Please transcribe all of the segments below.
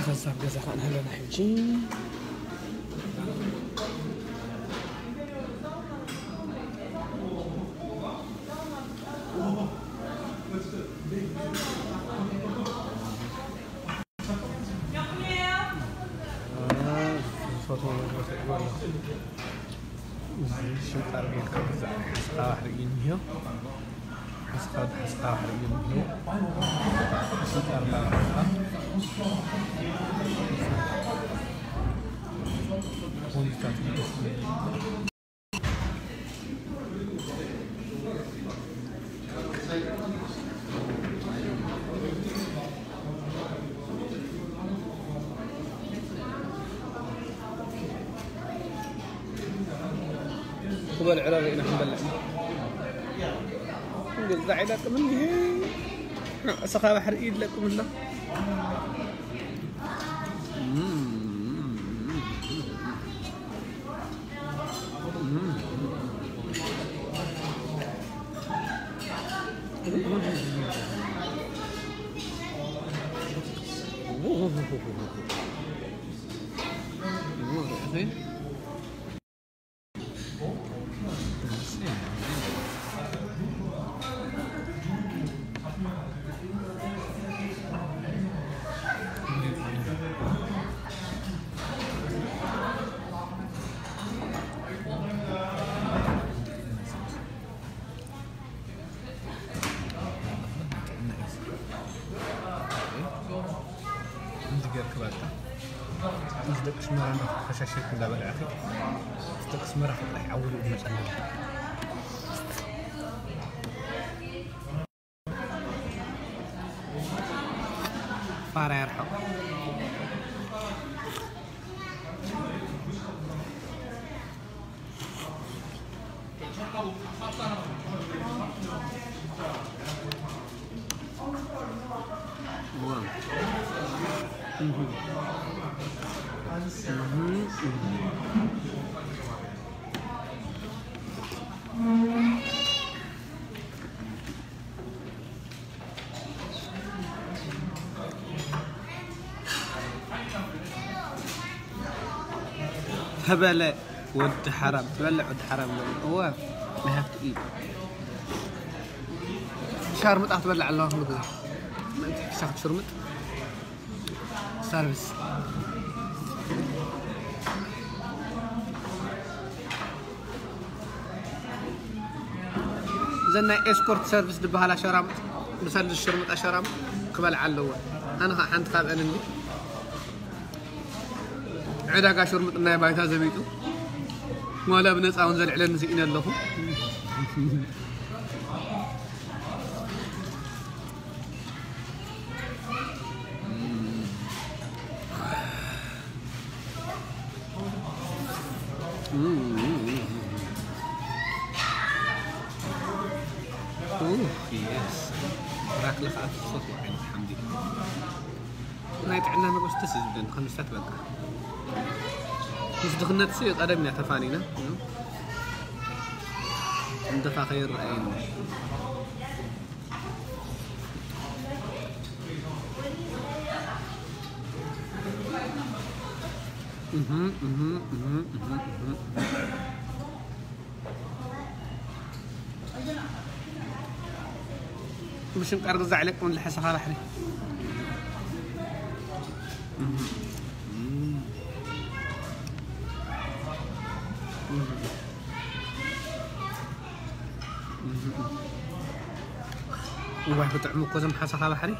ከዛብ ገዛ ከኣ ንህለና ሕጂ። ዝፈትዎ መግቢ ትዕግበሉ። እዚ ሽንጣር ጌርካ ብዛዕባ ሓስኻ ባሕሪ እዩ እኒሆ። ሓስኻ፣ ሓስኻ ባሕሪ እዩ እኒሆ። ሽንጣር ባሕሪ። ፖሊስታት ደስ ይብል። ክበልዕሎ ርኢና ክንበልዕ። እንግዛ ኢለኩም እንዲህ። እስኻ ባሕሪ ኢለኩም ኣሎ። ከምዚ ጌርኪ በቃ። ምስ ደቂ ኣስመራ እንዳፈሻሸኪ እንዳበላዕኪ፣ ምስ ደቂ ኣስመራ ጥራሕ ዓውሉ ይመጸና። ፋራ ይርሕቕ። ተበለ ወዲ ሓራም፣ ትበልዕ ወዲ ሓራም ነው። እወ፣ we have to eat። ሻርሙጣ ክትበልዕ ኣለዋ ኩሉ ግዜ። ምእንቲ ክሻ ክትሽርምጥ። ሰርቪስ። እዘን ናይ ኤስኮርት ሰርቪስ ዝበሃላ ሸራም፣ ብሰልዲ ዝሽርምጣ ሸራም ክበልዓ ኣለዎ። ኣነ ኸዓ ሓንቲ ካብአን እንዲ ዕዳጋ ሽርምጥናይ ባይታ ዘቢጡ፣ ዋላ ብነፃ እውን ዘልዕለኒ ስኢነ ኣለኹ። ኡፍ፣ የስ። ብራክሊ ኸዓ ትፈትዎ ዓይነት ሓምሊ እዩ። ናይ ጥዕና መግቢ ደስ እዩ ዝብለኒ፣ ከምዚታት በቃ። ምስ ድኽነት ሲ ቀደም ኢና ተፋኒና። እንድኻ ከይረኣየኒ። እህ፣ እህ፣ እህ፣ እህ፣ እህ። ብሽንቃር ግዛዕ ኢለኩም ለሐሰኻ ባሕሪ። እህ። እህ። እህ። እዋይ ክጥዕሙ እኮ እዞም ሓሰኻ ባሕሪ።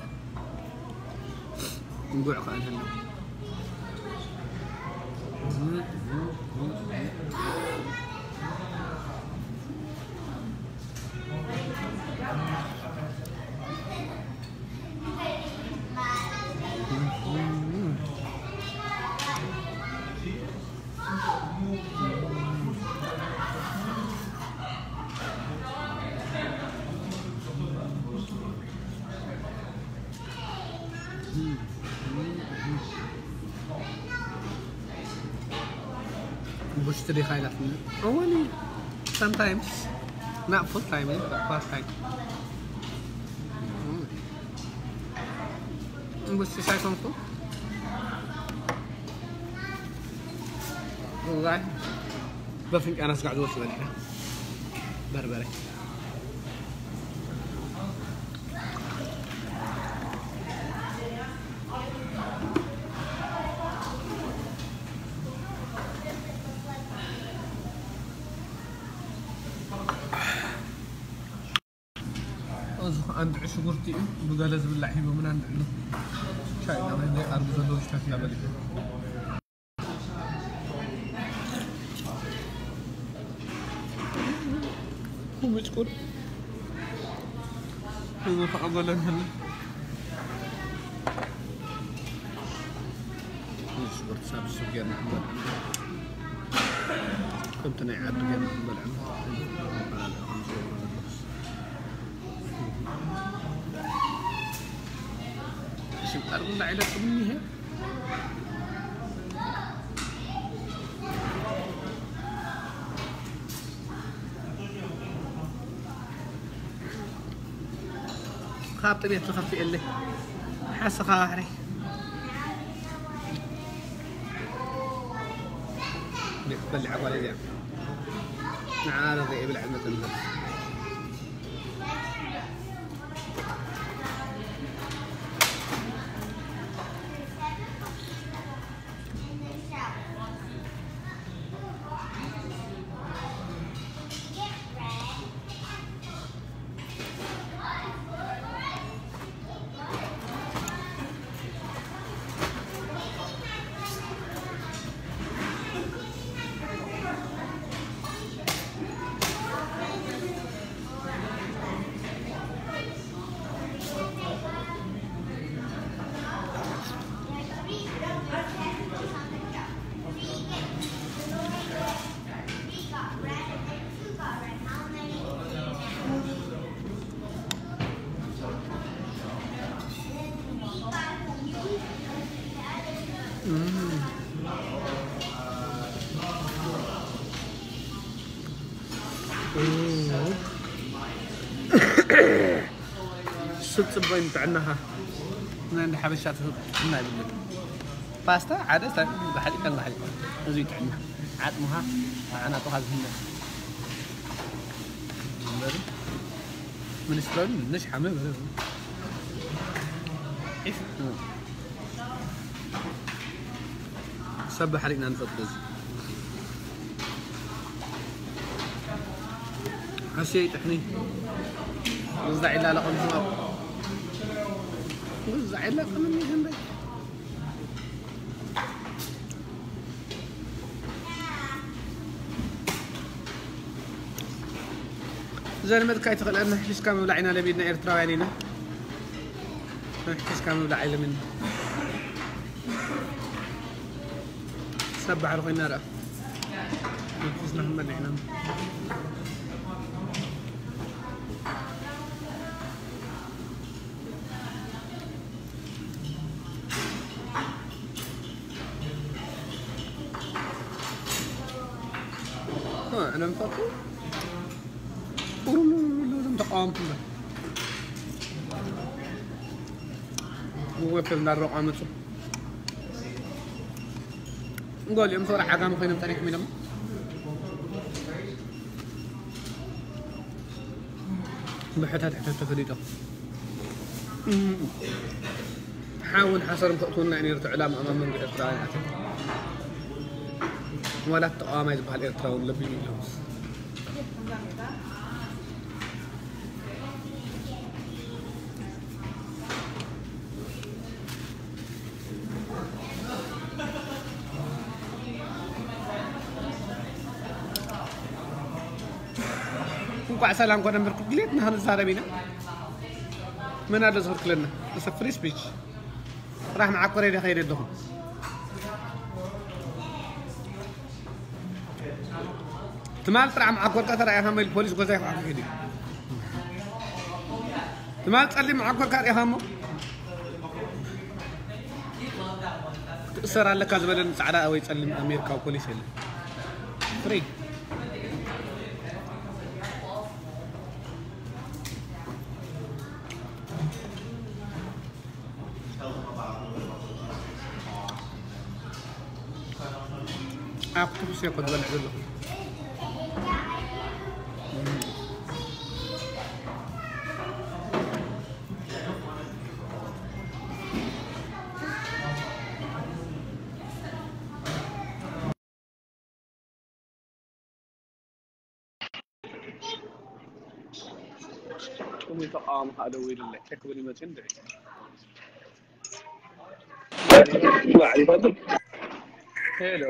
እንጉዕ ከኣ እንሀሎ። ቡሽቲ ዲኻ ኢላትኒ። Only sometimes, not full time, but part time. ቡሽቲ ሳይኮንኩ እዛ በፍንጫና ስጋዕ ዝወፅእ በሊዕና በርበረ። እዚ ከዓ እንድዒ ሽጉርቲ እዩ። ብገለ ዝብላዕ ሂቦምና እንድዒ ኣሎ። ቻይና ናይ ዘይዓርቡ ዘለዉ ሽታት እናበሉ። ምጭቁር። እዚ ከዓ ገለ እንተለ። እዚ ሽጉርቲ ሳብ ሱብ ጌርና ክንበልዕ። ከምቲ ናይ ዓዲ ጌርና ክንበልዕ። ሽምጣር ብላዕ ኢለ ጥምኒ ይሄ። ካብ ጥሜት ዝኸፍእ የለ። ሓሰኻ ባሕሪ። ቤት በልዕ ጓል እዚኣ። ንዓ ርዘ ይብልዕ መጠን። ስብ ጽቡቕ እዩ ንጥዕናኻ። ናይ እንዳ ሓበሻ ጥዕና ይብልን። ፓስታ ሓደ ሰብ ብሓሊቀን ብሓሊቀን። እዚ እዩ ጥዕና። ዓጽምኻ፣ ዓናጽኻ ዝህነጽ። እምበሪ፣ ሚኒስትሮን ድንሽ ሓመ በለ። ዒፍ። ሰብ ሓሪቕና ንፈጥር እዚ። ዓስየ ይጥሕኒ። ግዛዕ ኢላ ለቐምዋ። ግዛዕ ኢላ ቀምኒ ይህንበይ። ዘልመድካ ኣይትኽእለና፣ ሒዝካ ምብላዕ ኢና ለሚድና ኤርትራውያን ኢና። ሒዝካ ምብላዕ ኣይለምድና። ሰብ ባሕሪ ኮይና ደኣ ሒዝና ክንበልዕ ኢና። እ፣ ዕለምታቱ ቁሩሉ እዞም ተቃወምቲ እምበር። ወፈር እንዳረቋመጹ። ገሊኦም ሰውራ ዓጋመ ኮይኖም ጸኒሖም ኢሎም። ብሕታት ሕታት ተፈሊጦም። እም። ሓውን ሓሰርን ከእትወና እዩ ነይሩ እቲ ዕላማ ኣብ መንጎ ኤርትራውያን ኣትዮም። ዋላ እቲ ተቃዋማይ ዝበሃል ኤርትራዊ እውን ለቢሙ ኢሎምስ። እንኳዕ ሰላም ኮነ እምበር፣ ክግሌት ንኽንዛረብ ኢና። መን ኣሎ ዝኽልክለና? It's a free speech። ጥራሕ መዓኮረይ ዶ ከይደ ኣለኹ? ትማል ጥራሕ መዓኮርካ ተራእኻ፣ መል ፖሊስ ገዛይ ክዓኩ ከይዱ። ትማል ጸሊም መዓኮርካ ርኢኻ እሞ ትእሰር ኣለካ ዝበለኒ ጻዕዳ ወይ ጸሊም ኣሜሪካዊ ፖሊስ የለን። ፍሪ። ኣብ ትኩስ እየ እኮ ዝበልዕ ዘለኹ። ጥሙይ ተቃዋሚ ከዓ ደዊሉለይ፣ ቸክ ክብል ይመፅእ እንድዒ። ሄሎ።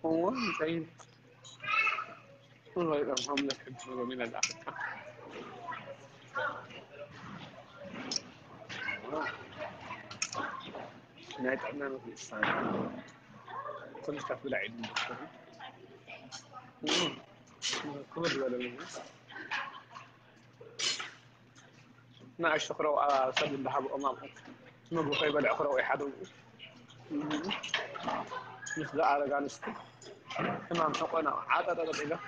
እዎ፣ እንታይ እዎ፣ ከም ሓምለ ክሕብሮ ሚና ዝኣኽልካ። ናይ ጥዕና ምግቢ ይሳነ። ትንሽ ከፍ ብላ ኢሉ ዶክተር። እዎ፣ ክብር ዝበለ ምግቢ። ንኣሽቱ ክረውኣ ሰብ እንዳሃብኦም ኣብኡ ምግቢ ከይበልዑ ክረውኡ ይሓድሩ። ምስ ዝኣረጋ ኣንስቲ ሕማም ሕቆና ዓጠጠጠጥ ኢሎም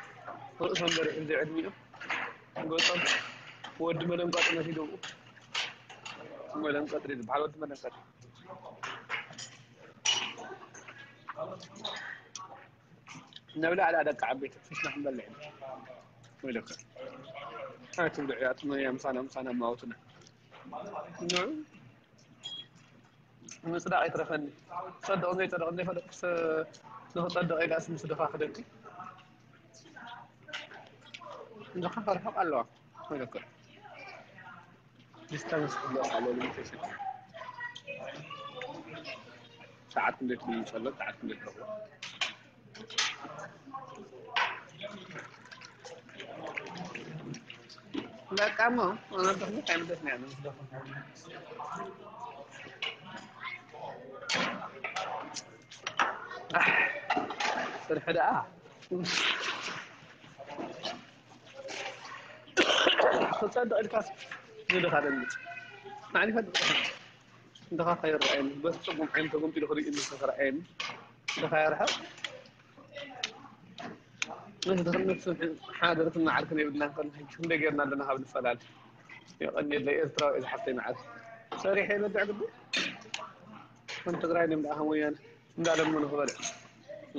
ርእሶም በሪሑ ዘይዕድሚኦም ገጾም ወዲ መለንቀጢ መሲልዎ። መለንቀጢ ዝበሃል ወዲ መለንቀጢ። ነብላ ኣላ ደቂ ዓበይቲ ፍሽና ክንበልዕ ኢና። ወይለከ። ኣይትብልዑ እያ፣ ጥመያ ምሳና፣ ምሳና ማውትና። ንዑ። ምጽዳቕ ይትረፈኒ። ጸድቕ ዘይጸድቕ ዘይፈለጥኩስ ንኽጸድቕ ኢላስ ምስ ድኻ ክደኪ። እንድኻ ከርሕቕ ኣለዋ። ወይለከ። ዲስታንስ ክብሎ ኣሎ ሊሚቴሽን። ሰዓት ክንደይ ትብሉ ጸሎት፣ ሰዓት ክንደይ ትረኽቡ? በቃ እሞ፣ ኣነ ብድሕሪት ኣይምለስን እየ፣ ኣነ ምስ ደኸምኩ። ኣሕ፣ ስርሒ ደኣ። ክጸድቕ ኢልካስ ንድኻ ደንግጽ። ንዓኒ ይፈልጥ። ንድኻ ከይረኣየኒ፣ በቲ ጽጉም ዓይኒ ተጎምጢሉ ክርእየኒ ዝተረኣየኒ። ንድኻ ይርሕቕ። ነቲ ድኽነት ስምዒ ሓደርትን መዓርክን የብልናን ከሎ፣ ሕጂ ክንደይ ጌርና ኣለና ካብ ንፈላለ? የቐንየለይ ኤርትራዊ እየ ዝሓፍተይ መዓር። ሰሪሐ ይበልዕ ግዲ። ከም ትግራይ እዮም ደኣ ከም ወያነ እንዳለመኑ ክበልዕ።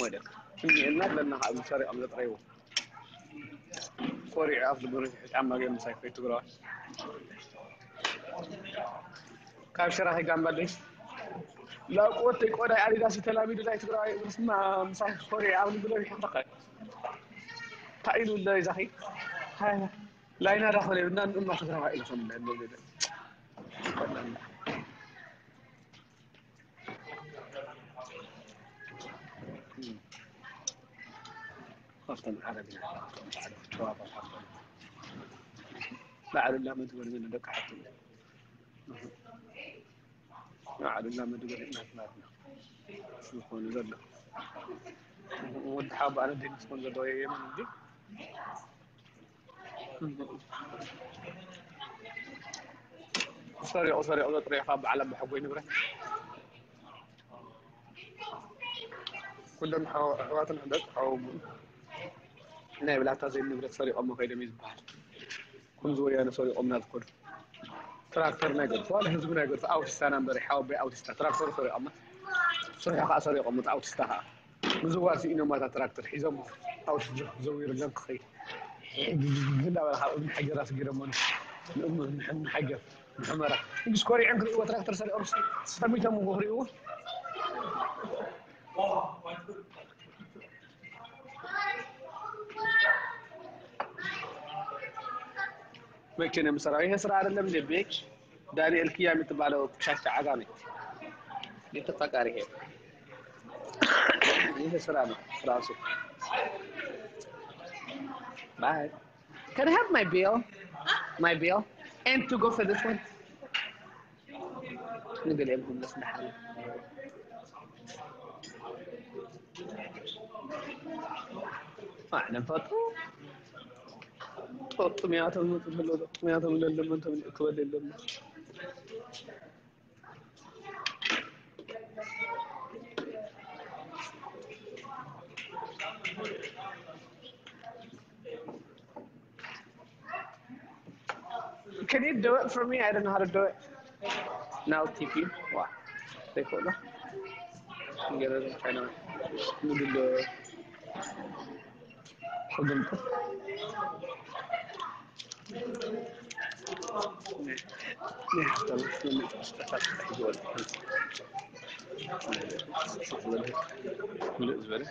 ወደክ። እኒኤና ኣለና ካብ ሰሪዖም ዘጥረይዎ። ኮሪዑ ኣፍ ልቡ ጫማ ገይሩ ምሳይ ከይትግረዋል። ካብ ሽራኺ ጋምባለይ ላቁወተይ ቆዳይ ኣዲዳስ ተላሚዱ ናይ ትግራዋይ እግርስማ ምሳይ ኮሪዑ ኣብ ልቡ ለቢሑ ክተኸ። እንታይ ኢሉ ኣሎ ይዛኺ? ሃይ፣ ላይና ዳኾነ ይብልና ንእማ ትግራዋይ ኢሉ ኾነ። ካብተን ዓረብ ኢና፣ ካብተን ጻዕዳ ተዋባ ካብተን። ባዕሉ ላመ ዝበሉ ዘሎ ደቂ ሓትም። ባዕሉ ላመ ዝበሉ እናት ናትና። ዝኾኑ ዘሎ። ወዲ ሓባ ኣነ ዲን ዝኾኑ ዘለዎ የመን እንዲ። ሰሪቑ፣ ሰሪቑ ዘጥረዮ ካብ በዓል ኣባ ሓጎይ ንብረት። ኩሎም ኣሕዋ-፣ ኣሕዋትን ሕደት ሓወሙ። ናይ ብላታ ዘይ ንብረት ሰሪቖሞ ከይዶም እዩ ዝበሃል። ከምዚ ወያነ ሰሪቖምና ዝኸዱ። ትራክተር ናይ ገድፉ፣ ዋላ ህዝቢ ናይ ገድፉ፣ ኣውቲስታ ናምበሪ፣ ሓወቦይ ኣውቲስታ፣ ትራክተር ሰሪቖማ። ስርሑ ከዓ ሰሪቖሞ፣ ኣውቲስታ ከዓ። ምዝዋር ስኢኖም እታ ትራክተር ሒዞሞ፣ ኣውቲስታ ዘዊሩለን ክኸይድ። እንዳበለ ካብ እምኒ ሓጀር ኣስጊሮሞ፣ ንእምኒ ሓጀር፣ ንሑመራ። ንግስ ኮሪዖም ክርእይዎ ትራክተር ሰሪቖም፣ ሰሚቶም እኮ ክርእይዎ። መኪና የምሰራው። ይሄ ስራ አይደለም እንዴ ቤኪ? ዳንኤል ክያ የምትባለው ቆሻሻ አጋንንት የተፈቃሪ ይሄ፣ ይሄ ስራ ነው ራሱ። Bye. Can I have my bill? My bill? And to go for this one? ንገሊኦም ሆምለስ ንሓል ኣዕለም ፈጡ። ጥምያቶም መጡ ዘሎ ጥምያቶም ለለመንቶም ክበል የለምን። Can you do it for me? I don't know how to do it. Now T P. Wow. They cool. Get it? I know. Look at the. Hold on. ምልእ ዝበለ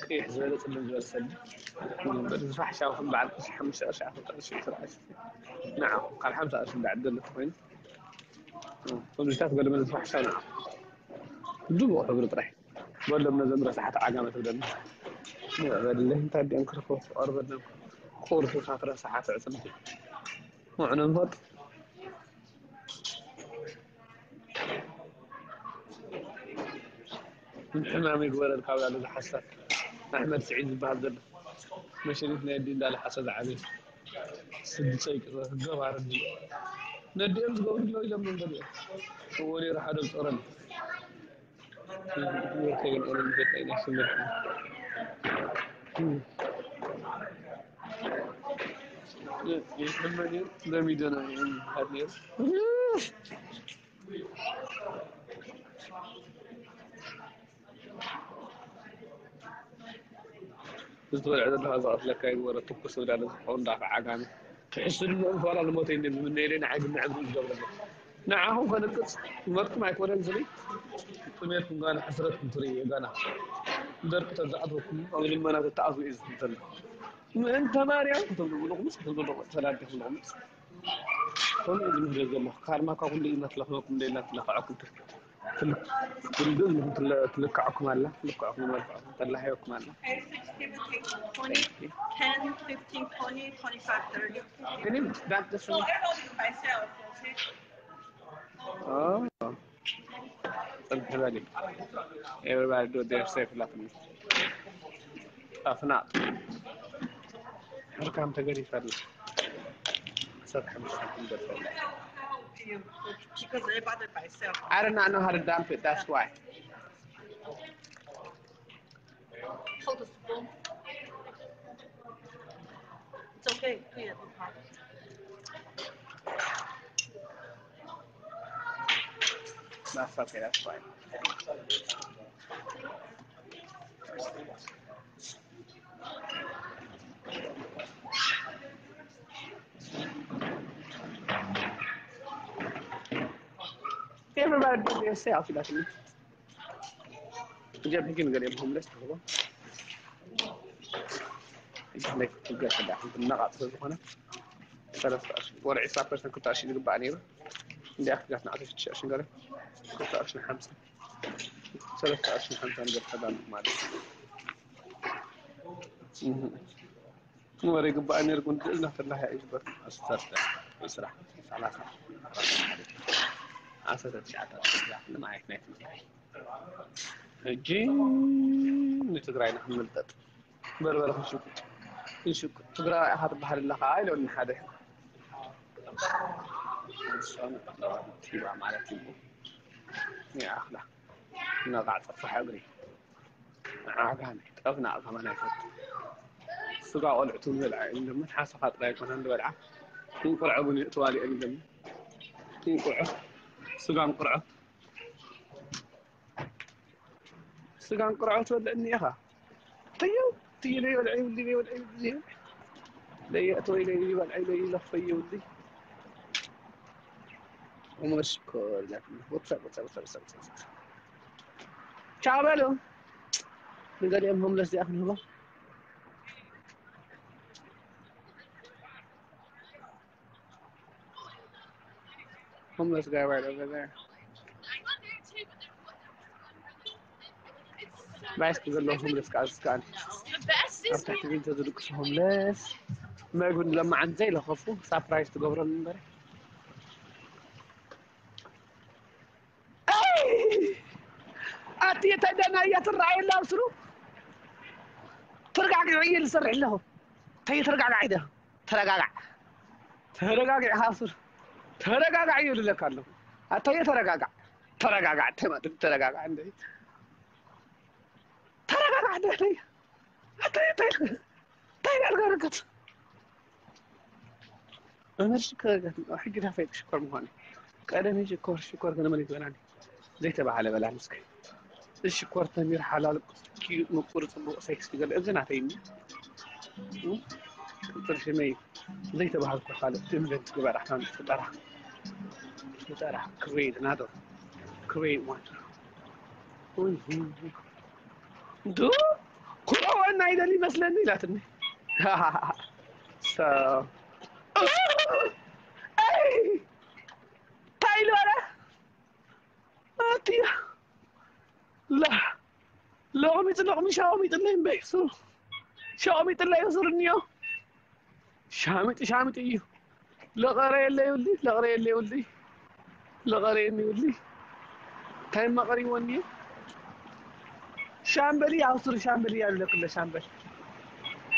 ቀይሕ ዝበለ ጽልም ዝበለ ሰልዲ ዝፋሕሻ ኹም በዓል ቅርሺ ሓሙሽተ ቅርሺ ዓሰርተ ቅርሺ ስራሕ ንዓ ካብ ሓምሳ ቅርሺ እንዳዕደለ ተኾይኑ ከምዚታት ገለ መለ ዝፋሕሻ ንዓ ድቡቕ ሕብሪ ጥራይ በሎም ነዘም ረሳሓት ዓጋመ ትብለኒ በልለ እንታይ ዲኦም ክረኽቦ ክቐርበሎም ቁርሱሳት ረሳሓት ዕጽምቲ ምዕኖም ፈጥ ሕማም ይግበረልካ ብላሉ ዝሓሰብ ኣሕመድ ስዒድ ዝበሃል ዘሎ መሸኒት ናይ ኣዲ እንዳለ ሓሰብ ዝዓበየ ስዲ ጸይቂ ገባር እንዲ ነዲኦም ዝገብሩ ለው ኢሎም መንገዲ እዎ ነይሩ ሓደ ዝጦረኒ ወርከይን ኦነ ንገጣይ ናይ ስምር ይሕመን እዩ ለሚደና ይሕመን ነይሩ ዝተበልዐ ዘለካ ዝቐትለካ ይግበሮ ትኩስ ብላለ ዝኸውን ዳፍ ዓጋመ ትሕስሉ ምእንፋላ ልሞተይ እንደ ዝምነየለይ ንዓይ ግን ንዕብሪ ዝገብረለይ ንዓኹም ከንቅፅ መርኩም ኣይኮነን ዝብል ጥሜትኩም ጋና ሕስረትኩም ትርእዩ ጋና ደርቂ ተዛዕትወኩም ኣብ ልመና ተተኣትዉ እዩ ዝብል ዘሎ ምእንተ ማርያም ክትብሉ ብልቑምፅ ክትብሉ ተላዲኹም ልቑምፅ ከምኡ ዝምህር ዘሎ ካርማካ ኩሉ እዩ እናትለኽበኩም እንደ እናትለኽዐኩም ትርከብ ትልክዐኩም ኣላ ትልክዐኩም ተላሃየኩም ኣላ ግን that's the Oh. ጽንሕ በሊ everybody do their safe ላትኒ ኣፍናጥ ሕርካም ተገዲፈላ ዓሰርተ ሓሙሽተ ክንደርሰላ I don't know how to dump it, that's why. Hold the spoon. It's okay. That's okay, that's fine. Everybody do their self, that's me. እዚኦም ሕጂ ንገሊኦም ሆምለስ ትኽቦ ናይ ክትገር ከዳ ክነቓፅ ስለዝኾነ ሰለስተ ቅርሺ ወርዒ ዕስራ ፐርሰንት ክልተ ቅርሺ ዝግባእ ነይሩ እንዲያ ክጋት ንዓሰርተ ሽዱሽተ ቅርሺ ንገለ ክልተ ቅርሺ ንሓምሳ ሰለስተ ቅርሺ ንሓምሳ ንገር ከዳ ማለት እዩ ወረ ይግባእ ነይሩ ግን እናተላሃየ እዩ ዝበርኩ ኣስታስተ ዕስራ ሰላሳ ዓሰርተ ትሽዓተ ኣሽግራ ንማየት ናይ ትግራይ ሕጂ ንትግራይ ንክንምልጠጥ በርበረ ክንሽቁ ክንሽቁ ትግራዋይ ኢኻ ትበሃል ኣለኻ ኢሎኒ ሓደ ቲባ ማለት እዩ ይኣኽላ ነቓዕ ጠፋሕ እግሪ ዓጋመ ጠፍናቕ ከማን ኣይፈቱ ስጋ ቆልዑ ትብል በልዓ እዮም ደሞ ሓሰኻ ጥራይ ኣይኮነን ዝበልዓ እንቁልዖ እውን የእትዋሉ እዮም ደሞ እንቁልዖ ስጋ እንቁልዖ ስጋ እንቁልዖ ትበልዕ እኒኢኻ ተየው ትይ ለይበልዐ ይብሊ ለይበልዐ ይብሊ ለየእተወ ኢለ ይበልዐ ኢለ ይለኽፈ ይብሊ ኦመሽኮር ኢላትኒ ወጥሳብ ወጥሳብ ወጥሳብ ወጥሳብ ወጥሳብ ቻው በሉ ንገሊኦም ሆምለስ እዚኣ ክንህቦ Homeless guy right over there. ባይስክ ዘለዎ ሆምለስ ከዓ ዝከኣል ኣብ ትሕቲ ቪንቶ ዝድቅሱ ሆምለስ መግብን ለማዓን ዘይለኸፉ ሳፕራይዝ ትገብሮም እምበር ኣቲ ተደናያ ትረኣየላ ኣብ ስሩ ተረጋጊዑ እየ ዝሰርሕ ኣለኹ ተይ ተረጋጋዕ ኢደ ተረጋጋዕ ተረጋጊዕኻ ኣብ ስሩ ተረጋጋዕ እዩ ልለካ ኣለኹ ኣታየ ተረጋጋዕ ተረጋጋዕ እንታይ ማለት እዩ? ተረጋጋዕ እንደ ተረጋጋዕ እንደ ኣታየ ኣታየ እንታይ እንታይ ያልጋ ረገት መመር ሽኮር ሕጂ ዳፈይት ሽኮር ምዃነ ቀደም ሽኮር ሽኮር ገለመል ይበላኒ ዘይተባሃለ በላ ምስኪ እዚ ሽኮር ተሚር ሓላል ኪዩት ምቁር ጽቡቕ ሴክስ ክገለ እዚ ናተይ እዩ ቅጽል ሽመይ ዘይተባሃልኩ ካልእ ትምገን ትግበራ ካን ፍጠራ ፍጠራ ክሬት ናዶ ክሬት ዋን ዱ ኩሮወና ይደል ይመስለኒ ኢላትኒ እንታይ ኢሉ ኣረ ኣትያ ላ ሎቕሚጥ ሎቕሚ ሻወሚጥለይ እምበይ ሱር ሻወሚጥለይ ሱር እኒዮ ሻሚጥ ሻሚጥ እዩ ለቐረ የለ ይብሊ ለቐረ የለ ይብሊ ለቐረ የለ ይብሊ እንታይ መቐሪዎ እኒዮ ሻምበል እዩ ኣውሱር ሻምበል እዩ ኣለኩለ ሻምበል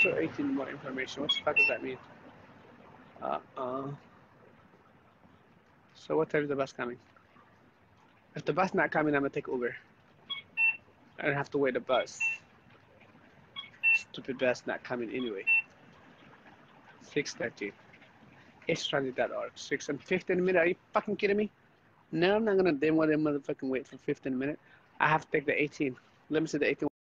So eighteen more information. What the fuck does that mean? Uh-uh. So what time is the bus coming? If the bus not coming, I'm gonna take Uber. I don't have to wait the bus. Stupid bus not coming anyway. Six thirty. It's transit dot org. Six and fifteen minutes. Are you fucking kidding me? No, I'm not gonna damn well motherfucking wait for fifteen minutes. I have to take the eighteen. Let me see the eighteen.